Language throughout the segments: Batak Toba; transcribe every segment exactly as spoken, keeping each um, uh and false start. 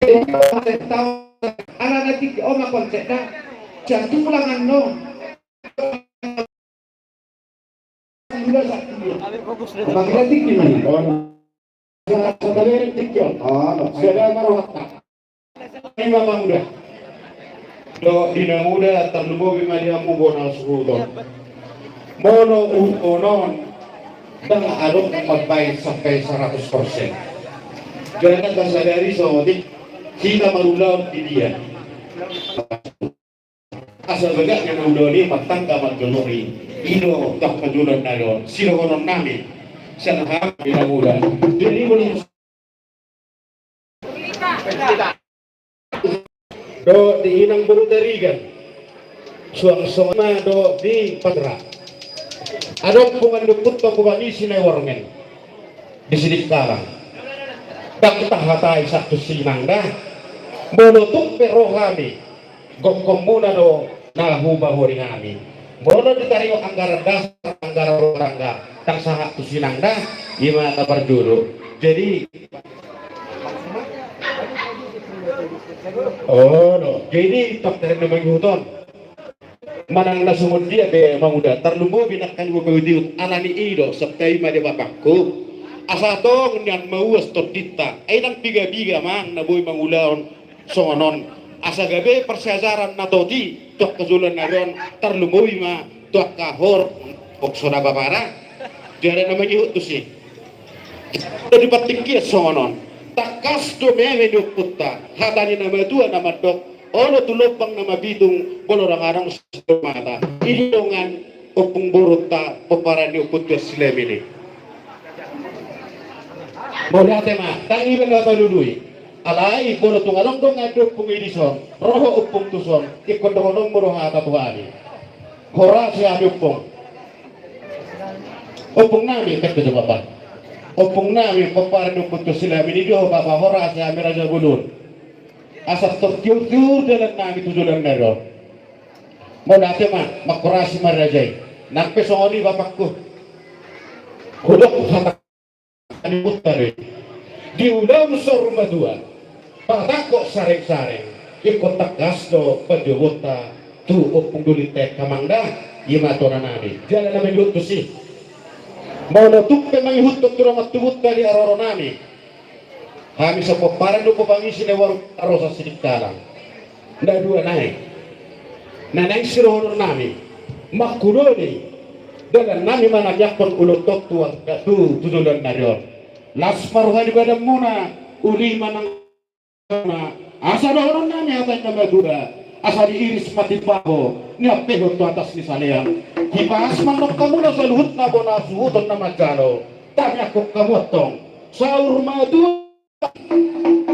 Jadi, ala na tingki, oh, ma konsepna. Jatuh ulangan no. Mangira tingki mani. Sada tingki on. Sada marohata. Ima manguda. Dohot di na muda, tarlumobi ma di hamu bona suhuton. Molo uhuton on, ndang adong mambaen sampai seratus persen. Jala tasadari saotik, hita marulaon di dia. Asa bagak na ulaon i martangga marjonok i, i do tangka jolon na ulaon, sidohonon nami. Sian hami na muda. Jadi, molo do di inang boru Tarigan. Suang songon i ma do di Patra. Adong punguan ni ompunta Ompung Pangisi na i Warmen. Di Sidikalang. Ndang tahatai sahat tu si inang da. Molo tung pe ro hami, gokhonmuna do na hupaboa di hami. Molo ditaringot anggaran dasar, anggaran rumah tangga, ndang sahat tu si inang da, ima na parjolo. Jadi, oh, no. Jadi, tong taringot na mangihuthon. Manang na songon dia pe manguda, tarlumobi nangkin hupaihutihut, ala ni i do, sahat i ma di bapakku. Asa tong nian mauas tondinta, ai ndang piga-piga amang na boi mangulahon songon on. Asa gabe parsiajaran na toti tu angka joloan na ro on, tarlumobi ma tu angka horong songon bapana. Jala na mangihut tusi. Jadi partingkian songon on. Tangkas do meme ni ompunta hata ni na matua na mandok, olo tu lombang na mapitung, molo ndang adong sijolo mata. I do dongan ompung borunta, pomparan ni Ompu Tuan Silaban i. Mauliate ma, ndang iba na talului. Alai molo tung adong dongan ni ompung i dison, ro ho ompung tuson, ingkon dohononmu do hata tu hami. Horas i hami ompung. Ompung nami, tek jo bapa. Ompung nami, pomparan ni Ompu Tuan Silaban i, di ho bapa, horas i hami raja bolon. Asa tortiur-tiur dalan nami tu joloan na ro on. Mauliate ma, mangkorasi ma raja i. Nang pe songon i bapakku. Hudok hata ni ompunta do i. Di ulaon saur matua, patangkok sareng-sareng, ingkon tangkas do panjouonta tu ompung dolinta i amang da, ima tona nami. Jala na mangihut tusi. Molo tung pe mangihuthon tu dongan tubunta di haroro nami. Hami sian pomparan ni Ompu Pangisi na i Warmen Arosa Sidikalang. Na dua nai. Na naeng sidohonon nami. Mangkudoni. Dalan nami manangiangkon ulaonta on tu, tu, tu joloan na ro on. Las ma roha ni badanmuna. Uli ma nang Asa dohonon nami hata ni na matua, asa diiris ma timbaho, niampehon tu atas ni salean. Hipas mandok hamu na saluhutna bona suhuton na manjalo. Tangiangkon hamu antong. Saur matua.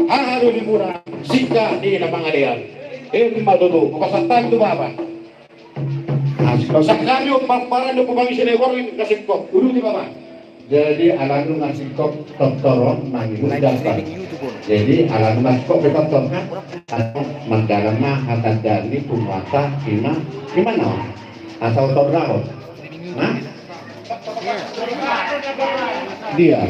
Haha dolimuna, singkat ni na mangalean. Ima tutu, hupasahat hami tu bapa. Nah, singkop. Sahali on pomparan ni Ompu Pangisi na i Warmen na singkop. Uduti bapa. Jadi ala nunga singkop tortor on mangihut jambar. Jadi ala nunga singkop pe tortor kan. Ala mandalan ma hata ni punguanta ima, ima na on. Asa otor dahon. Nah. Dia.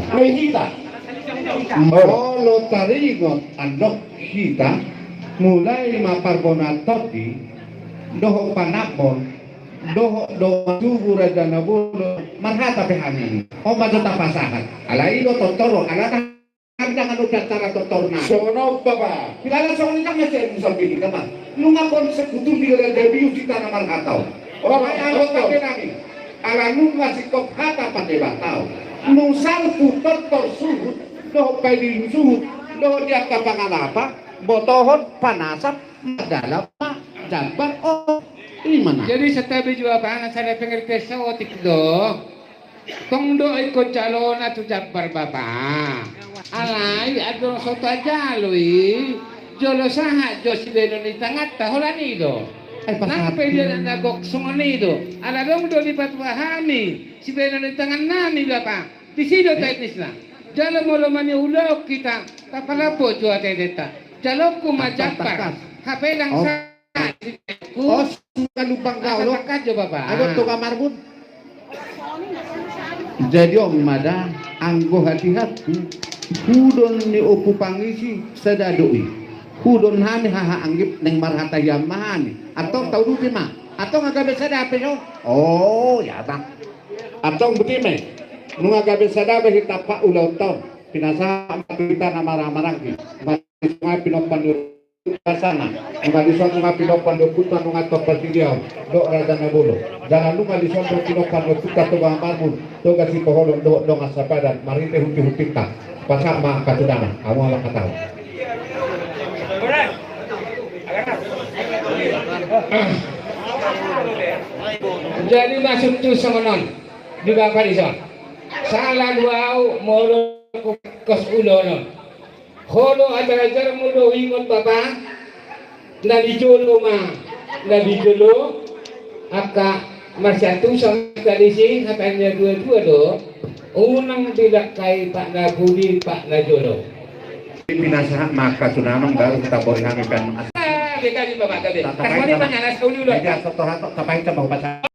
Molo taringot andok hita, mulai ma parbonaan tondi, dohot panambol, dohot dongan tubu raja na bolon, marhata pe hami. On ma jo tapasahat. Alai do tortor on, ala tangkas do acara tortorna. Songon on bapa. Bila ala songon i kan masih musafir kita ma. Nunga konsekutu di dalam dabi uji tanah marhata on. Oh, ai, ala tortor. Ala nunga singkop hata pande batau. Nunga salpu tortor suhut, dohot paidilhon suhut, dohot di angka pangalapa, botohon, panasap, madalam ma, jambar, oh, ima na. Jadi santabi jo bapa, na sada pengertian saotik do. Tong do ingkon jalona tu jambar bapa. Alai adong so tajalo i. Jolo sahat jo sibahenon ni tanganta holan i do. Nang pe dia na gok songon i do. Ala adong do dipatua hami sibahenon ni tangannami bapa. Disi do teknisna. Jala molo maniulaon hita, tapalambok jo ateateta. Jaloonku ma jambar. Hape ndang sa Oh, suka lupa kau lo. Ayo tu kamarmu. Jadi on ma da, anggo hatihatku. Hudon ni Ompu Pangisi sada do i. Hudon hami haha anggil naeng marhata hian ma hami. Antong tauduti ma. Antong nga gabe sada pe so. O, ia ma. Antong boti ma i. Nunga gabe sada be hita pa ulaonta on. Pinasahat ma tu hita na marhahamaranggi. Nunga pinompar ni Basana, nunga dison nunga pinompar ni ompunta nunga Toga Siriaon dohot Raja Nabolon. Jala nunga dison do pinompar ni ompunta Toga Marbun, Toga Sipoholon dohot dongan sapadan, marhite hutihutita. Pasahat ma angka tu damang, hamu ma manghatahon. Jadi maksud tu songon on, di bapa dison. Sala do au molo kos ulaon on. Ho do ajar-ajarmu do ingot bapa, na di jolo ma, na di jolo, angka marsiantusan angka disi, hata ni na tua-tua do, unang dilangkai pak na pudi pak na jolo. Pinasahat ma angka tu damang baru taboan hami pe. Ah, beta di bapa, beta. Tapaita ma. Jadi asal tohato, tapaita ma baca.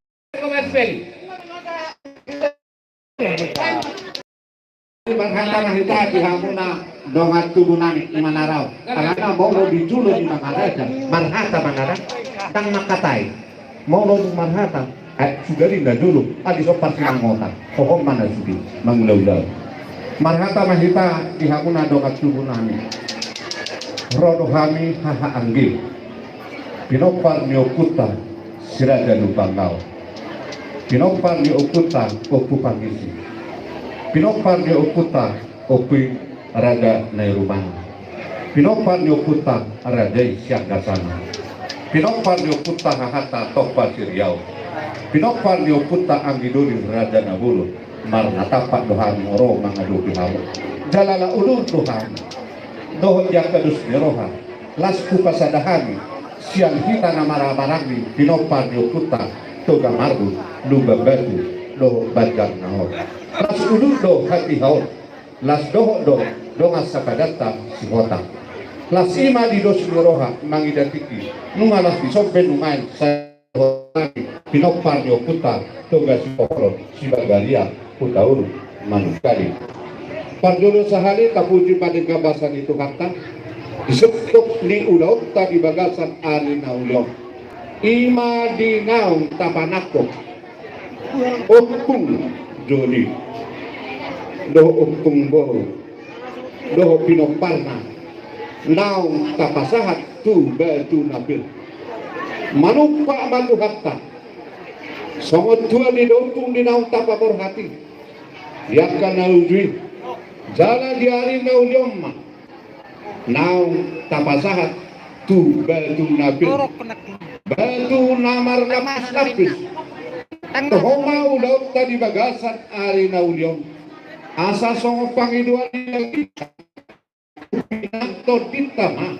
Marhata ma hita di hamuna dongan tubu nami, ima na ro. Alana molo di jolo ni mangaraja, marhata ma na ro, ndang mangkatai. Molo dung marhata, eh, suda di na jolo, adi so parsinangotan. Hohom ma na sude, mangula-ula. Marhata ma hita di hamuna dongan tubu nami. Ro do hami haha anggil. Pinompar ni ompunta, Si Raja Lumban Gaol. Pinompar ni ompunta Ompu Pangisi. Pinompar ni ompunta Ompu i Raja Nairumang. Pinompar ni ompunta Raja i Sianggasana. Pinompar ni ompunta hahanta Toga Siriaon. Pinompar ni ompunta anggidoli Raja Nabolon. Marnatampak do hami ro mangadopi hamu. Jala udur do hami dohot di angka dos ni roha. Las hupasada hami sian hita na marhahamaranggi pinompar ni ompunta Toga Marbun, Lumban Batu dohot Banjar Nahor. Las udur do hatiha on. Las dohot do dongan sapadanta Sihotang. Las ima di dos ni roha mangida tingki. Nunga las dison pe nuaeng sa Pinompar ni ompunta Toga Sipoholon, Sibagariang, Hutauruk, Manukkaling. Parjolo sahali tapuji ma denggan basa ni Tuhanta di sungkun ni ulaonta di bagasan ari na uli on. Ima di naung tapanangkok ompung jolo dohot ompung boru dohot pinomparna naung tapasahat tu Batu Napir. Manumpak ma Tuhanta songon tua ni ompung di naung tapaborhat i di angka na uju i. Jala di ari na uli on ma naung tapasahat tu Batu Napir, batu na marlapis-lapis. Toho ma ulaonta di bagasan ari na uli on. Asa songon pangidoan ni Debata, tondinta ma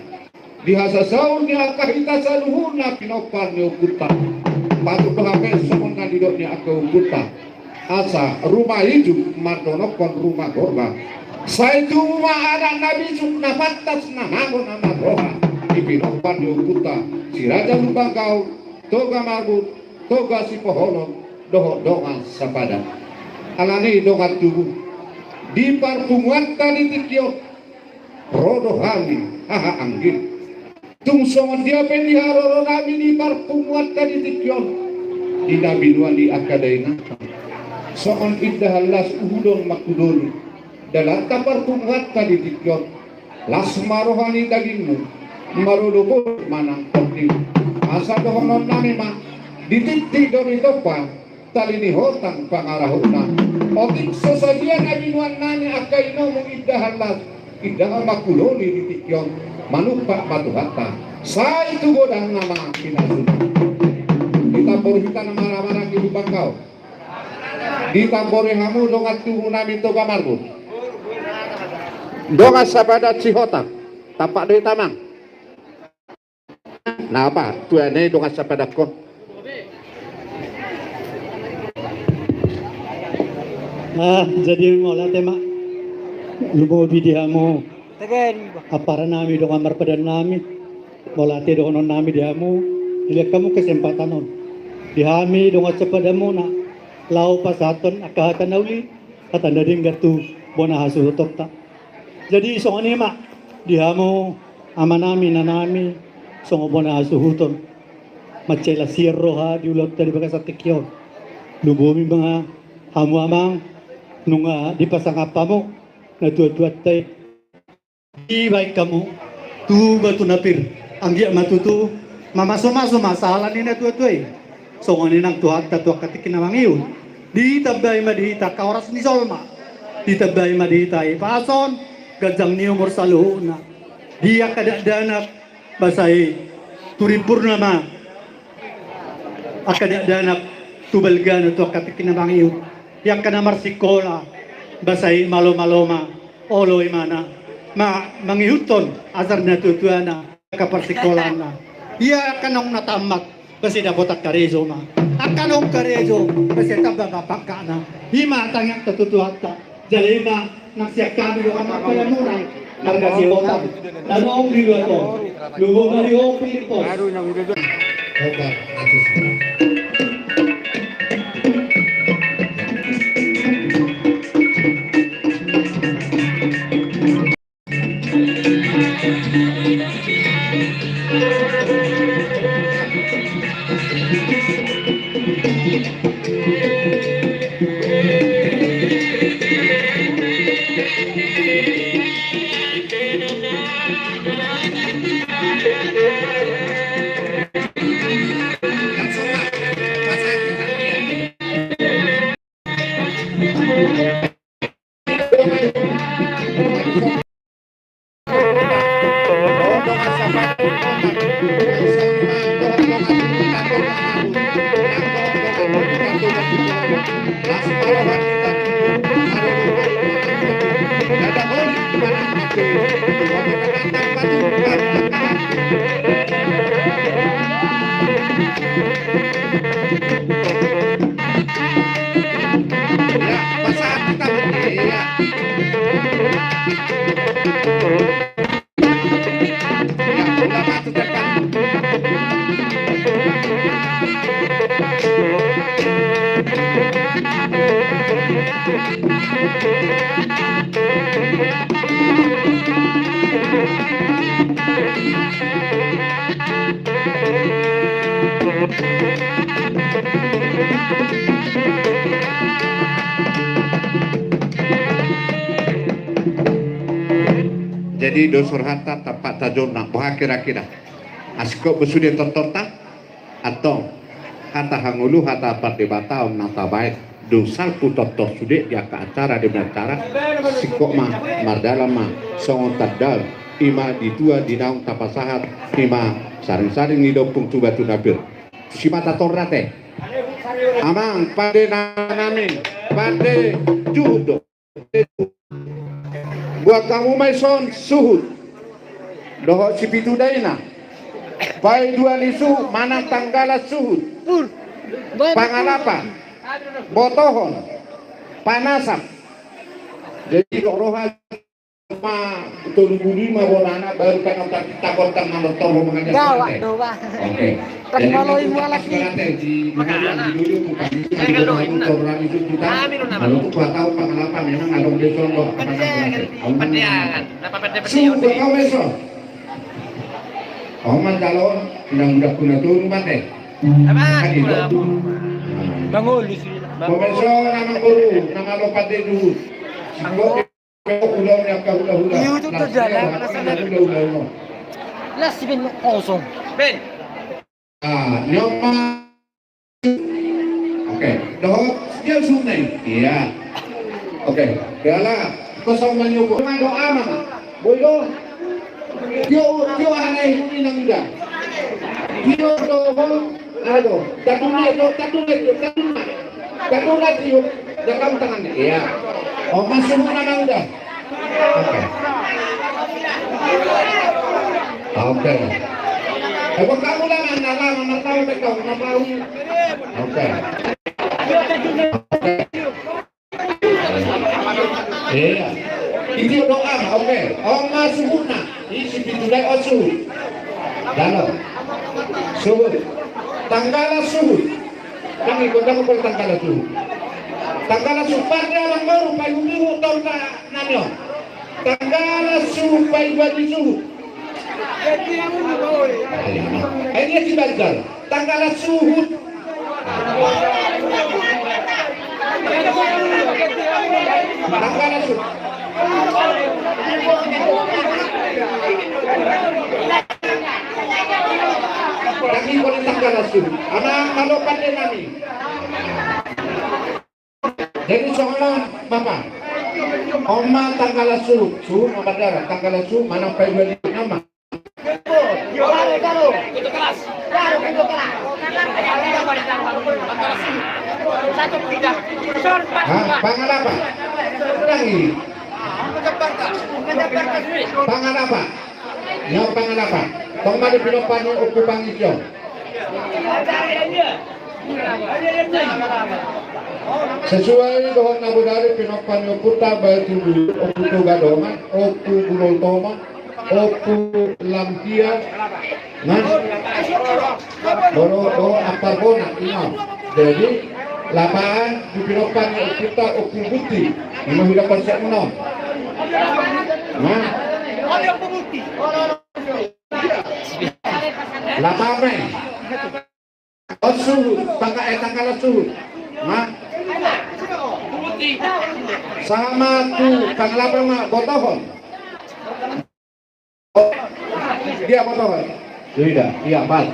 di hasasaor ni angka hita saluhutna pinompar ni ompunta. Patut do hape songon na nidok ni angka ompunta, asa ruma ijuk mandonokkon ruma gorga. Sai tubu ma anak na bisuk, na pantas, na mago, na marroha di pinompar ni ompunta Si Raja Lumban Gaol, Toga Marbun, Toga Sipoholon dohot dongan sapadan. Alani dongan tubu, di parpunguanta di tingki on ro do hami haha anggil. Tung songon dia pe di haroronami di parpunguanta di tingki on, di na binoan ni angka dainang, songon indahan las uhudon mangkudoni dalanta parpunguanta di tingki on. Las ma roha ni dagingmu, marolopolop ma nang tonding. Asa dohononnami ma, di tingting do ditompa tali ni hotang pangarahutna. Otik so sadia na binoannami angka inomu indahan las, indahan mangkudoni di tingki on. Manumpak ma Tuhanta. Sai tu godangna ma pinasuna. Di tambor hita na marhahamaranggi di Lumban Gaol. Ditambori hamu dongan tubunami Toga Marbun. Dongan sapadan Sihotang. Tampak do hita amang. Napa tuan i dongan sapadan ho? Ah, jadi mauliate ma. Lumobi di hamu. Aparanami dongan marpadaannami. Mauliate dohononnami di hamu, dilehon hamu kesempatan on di hami dongan sapadanmuna laho pasahathon angka hata na uli, hata na denggan tu bona hasuhutonta. Jadi songon i ma di hamu amanami, inanami, songon bona hasuhuton. Mansai las sian roha di ulaonta di bagasan tingki on. Lumobi ma hamu amang, nunga dipasangap hamu natuatuanta i. Dibaen hamu tu batu na pir. Anggiat ma tutu mamasumasu ma sahala ni natuatua i. Songon i nang Tuhanta tu angka tingki na mangihut. Ditambai ma di hita angka horas ni jolma. Ditambai ma di hita hipason ganjang ni umur saluhutna. Di angka dakdanak, basa i tu rimbur nama angka dakdanak, tu balgana tu angka tingki na mangihut. Di angka na marsikola, basa i malomalo ma, olo imana ma mangihuthon ajar ni natuatuana angka parsikolaanna. Ia angka naung na tamat, basa i dapotan karejo ma. Angka naung karejo, basa i tamba ma pangkatna. I ma tangiangta tu Tuhanta. Jala i ma nang sian hami do amang pala murang marga Sihombing na naung di luat on. Lumobi ma di ho Pilippos. Jadi dos rohanta, tampak tajonna, boha kira-kira. Asing kok besude tontonta. Antong, hata hangolu, hata pardebataon na tabaen, dung salpu tonton sude di angka acara demi acara. Singkop ma, mardalan ma songon tandaon, i ma di tua di naung tapasahat, i ma saring-saring ni dompung tu batu na pir. Tusi ma tatorang ate. Amang, pande nami, pande juhut do. Buat hamu ma ison suhut dohot sipitu daina. Paidua ni suhut manang tanggala suhut. Pangalapan, botohon, panasap. Jadi dok roha ma tolu pulu lima bonana baru kan otak takon tang manonton mangan. Gawat do bah. Oke. Jadi, Di YouTube terjalan. Las si Ben kosong. Ben. Ah, ni on ma. Oke, dohot dia sunai. Iya. Oke, gala kosong ma ni on. Doa ma. Boi do. Tio, tio, aneh ini nang ida. Tio do. Aduh, tadunai do, tadunai do, tadunai. Tadunai do, dakam tangan ni. Iya. Oh, masuk mana nang ida? Oke. Oke. Eh, buat kamu lah, mana lah, mana tahu, tahu, mana tahu. Oke. Iya. Itu doa, oke. Oma suhutna. Isi pintu dai osu. Dalam. Suhut. Tanggala suhut. Kami kota kota tanggala suhut. Tanggala suhut. Pada orang baru payu minggu tahun nami. Tanggala suhut, paidua ni suhut. Ai dia di Banjar. Tanggala suhut. Tanggala suhut. Tanggala suhut. Amang, malo pande nami. Jadi songon on, Bapa. On ma tanggala suhut, suhut ma bandara, tanggala suhut, manang paidua ni nama. Ha, Pangalapa. Ulangi. Pangalapa. Nyawa Pangalapa. Tong ma di pinompa ni Ompu Pangisi on. Sesuai dohot na bodari, pinompa ni ompunta Batu Bulu, Ompu Toga Dongan, Ompu Bulol Tomon, Ompu Lampia, nah, dohot, dohot Ampar Bona, ima. Jadi lapahan di pinompa ni ompunta Ompu Buti, ima sudah konsep enam. Nah. Lapahan. On suhut, tangga, eh, tanggala suhut. Nah. Sahat ma tu Pangalapa ma botohon. Oh, dia botohon. Sudah, iya, pas.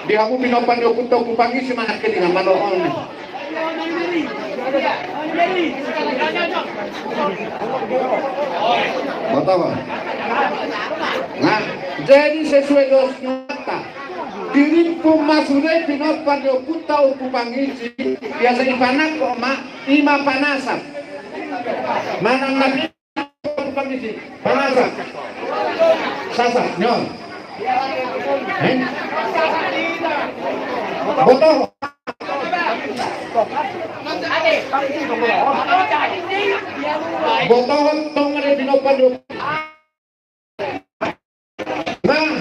Di hamu pinompa ni ompunta Ompu Pangisi, mana kini nama lo on. Botohon. Nah, jadi sesuai dos nyata. Dirimpun ma sude pinompa ni ompunta Ompu Pangisi, biasa dipanakhon ma, ima panasap. Manang na Pangisi, panasap. Sasak, nyon. Eh? Botohon. Botohon tong ma di pinompa ni ompunta. Nah,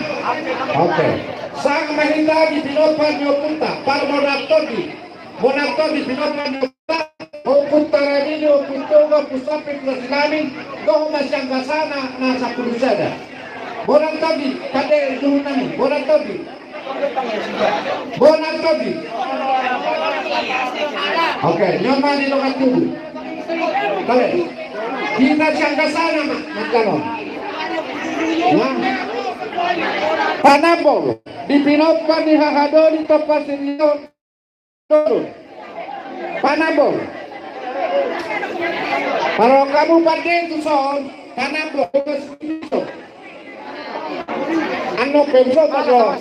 oke. Sahat ma hita di pinompa ni ompunta, par Monang Tondi. Monang Tondi, pinompa ni ompunta, Ompu Tarabini, Ompu Toga, Ompu Sampe, Ompu Tuasinami, dohot ma sian gasana na sampulu sada. Monang Tondi, pande suhut nami, Monang Tondi. Monang Tondi. Oke, nyaman di dongan tubu. Oke. Hita sian gasana ma, mangkanon. Nah. Panambol, di pinompa ni haha doli Tompasarion. Panambol. Paro hamu pande tu son, Panambol. Ano pe so pado.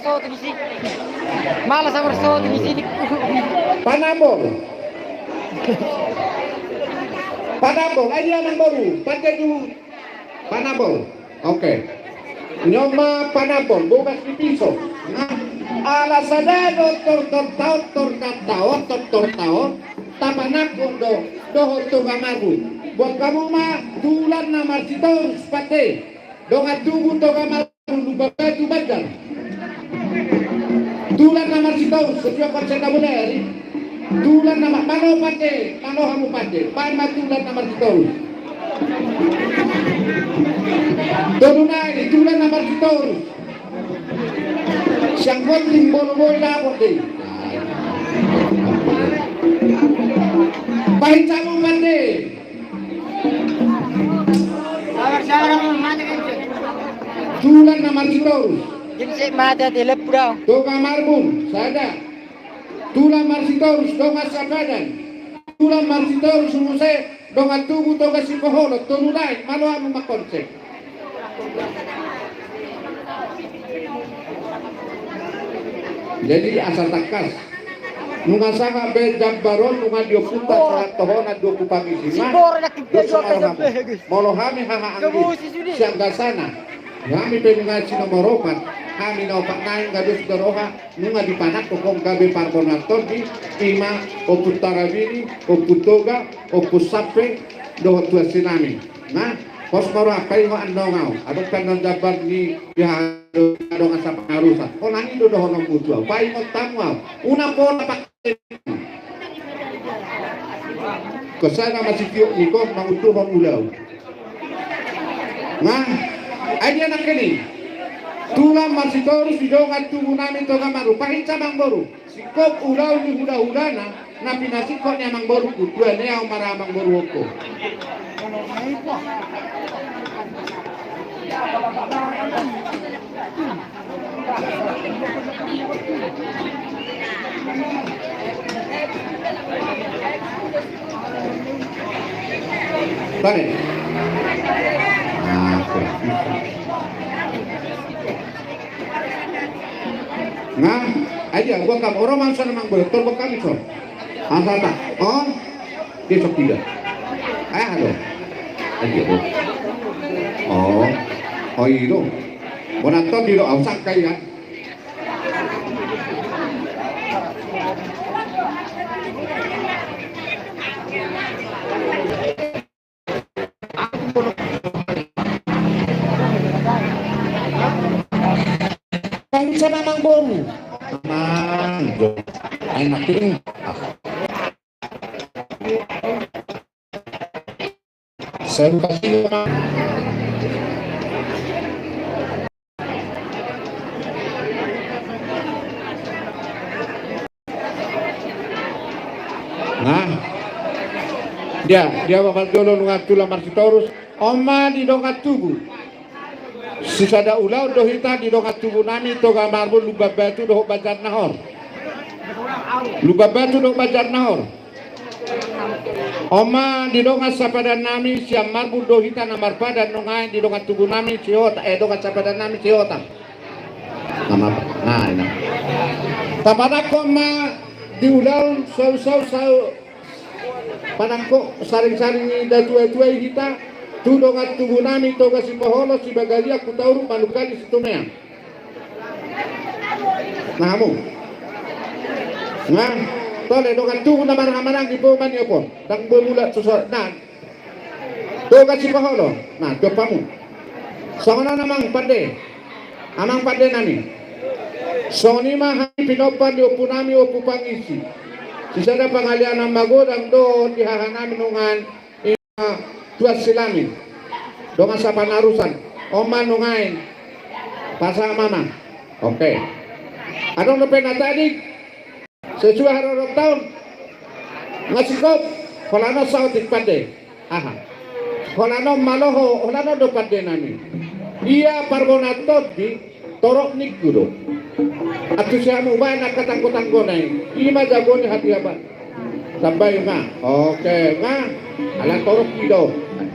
Malas sabar so di sini. Panambol. Panambol, ai dia nang boru, pande tu Panambol. Oke. Nyoma Panambol, bogas ni piso. Nah, ala sada do tor tor taon, tor taon, tor tor taon, tapanakhon do, dohot Toga Marbun. Buat hamu ma, Tulan na Marsitorus pande. Dongan tubu Toga Marbun, Lumban Batu, Banjar. Tulan na Marsitorus, sesuai konsep na bodari. Tulan na ma-, malo pande, malo hamu pande. Baen ma Tulan na Marsitorus. Tolu nai, Tulan na Marsitorus. Sian Gonding, Boloboi, dapot dei. Baen hamu pande. Tulan na Marsitorus. Jadi saya mati hati lepu dah. Toga Marbun, sada. Tulan Marsitorus, dongan sapadan. Tulan Marsitorus, muse, dongan tubu Toga Sipoholon, tolu nai, malo hamu ma konsep. Jadi asa tangkas. Nunga sahat be jambar on, nunga diompunta sahat tu hona di Ompu Pangisi ma. Molo hami haha anggi sian gasana. Hami pe nunga sinomor opat. Hami na opat nai nunga dos do roha. Nunga dipanakhon gabe parbonarton di ima Ompu Tarabini, Ompu Toga, Ompu Sampe, dohot tuasinami. Nah, pos ma roha, paingot annon au. Adong pe annon jambar ni pihak adong asa pangarusan. Holan i do dohononmu tu au. Paingot hamu au. Unang pola pak. Kosana masitiok ni kok mangunduhon ulaon. Nah, ai dia nangkin i. Tulang marsitorus di dongan tubu nami Toga Marbu, pahinsa amangboru. Singkop ulaon ni hulahulana na pinasingkop ni amangboru, tuan i au mara amangboru ongko. Tadi. Nah, oke. Nah, aja gua kam orang mangsa nang boleh tol gua kami tol. Asal tak. Oh. Dia sok tiga. Eh, halo. Aja gua. Oh. Oh, iya dong. Mau nonton di doa usah kayak. Pahinsa amangboru. Amang, enak ini. Saya kasih. Nah, dia, dia bapak jolo nunga tulang marsitorus. On ma di dongan tubu. Sisada ulaon do hita di dongan tubu nami Toga Marbu, Lumban Batu dohot Banjar Nahor. Lumban Batu dohot Banjar Nahor. On ma di dongan sapadan nami, sian Marbu do hita na marpadan nunga i di dongan tubu nami Sihotang, eh, dongan sapadan nami Sihotang. Nama, nah, ina. Tapanangkon ma di ulaon saut-saut, saut panangkok saring-saring ni natuatua i hita, tu dongan tubu nami Toga Sipaholo, Sibagariang, Hutauruk, Manungkalit, Situmeang. Nah, hamu. Nah, tole dongan tubu na marhahamaranggi, boi ma niopon. Ndang boi mulak susa, nah. Toga Sipaholo. Nah, tu hamu. Songon on amang pande. Amang pande nami. Songon i ma hami pinompar ni ompu nami, Ompu Pangisi. Sisada pangalean na magodang do di haha nami nunga i. Ima tuan Silami, dongan sapanarusan, on ma nunga i. Pasahat ma. Oke. Adong dope na tading sesuai haroro taon. Nga singkop, holan on saotik pande. Aha. Holan on malo ho, holan on do pande nami. Ia parbonaan tondi, torop ningku do. Antusi hamu baen angka tanggotanggo na i. Ima jago ni hatiha ba. Tambai nga. Oke, nga. Ala torop i do.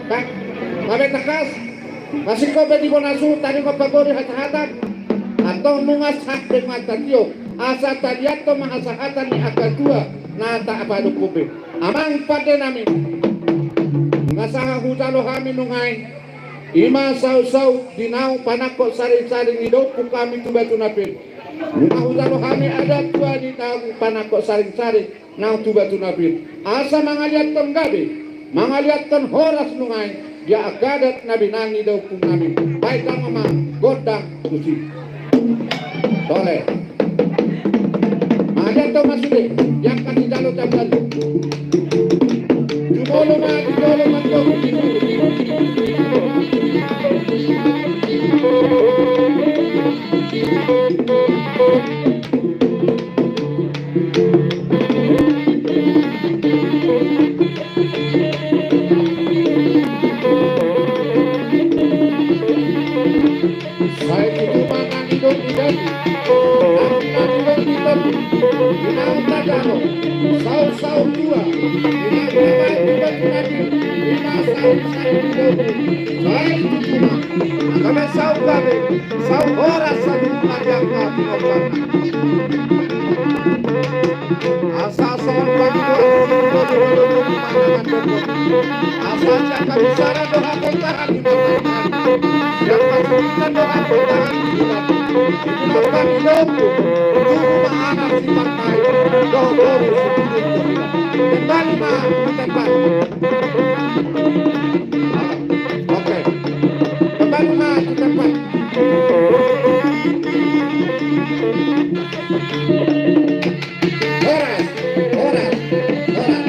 Nga. Nga be tangkas. Nga singkop be di bona suhut tadi nga pagori hasahatan. Antong nunga sahat be nga tatiop. Asa tadianto ma hasahatan ni angka tua. Na ta apa dukun be. Amang pande nami. Nga sahat hujalo hami nunga i. Ima saut-saut di naung panangkok saring-saring ni ompu nami tu Batu Napin. Nunga hujalo hami adat tua di naung panangkok saring-saring naung tu Batu Napin. Asa mangaliathon gabe, mangaliathon horas nunga i, di angka adat na binanga ni ompu nami. Baen damang ma gondang tusi. Tole. Mangaliathon ma sude, di angka sijalo jamban. Jumolo ma, jumolo ma, jumolo. Sai tutu ma na nidok ni dadi. Na nidok ni dadi. Di naung na jalo. Saut-saut tua. Di naung na baen di batu nadi. Di na saut-saut ni dadi. Sai tutu ma. Angka na saut gabe. Saut horas saluhut na di angka pinompar. Asa songon pagi do. Asa sian habisaran do hapotahan di mata. Sian hasuhuton do hapotahan di mata. Itulah pagi do. Tuhu ma anak si Partai. Dohot boru si Putri. Kembali ma ke tempat. Oke. Kembali ma ke tempat. Horas, horas, horas.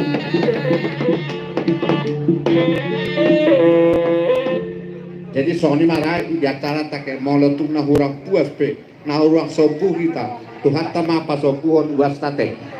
Jadi songon i ma ra di acara ta, ke molo tung na hurang puas pe, na hurang sombu hita, Tuhanta ma pasombuhon uasta te.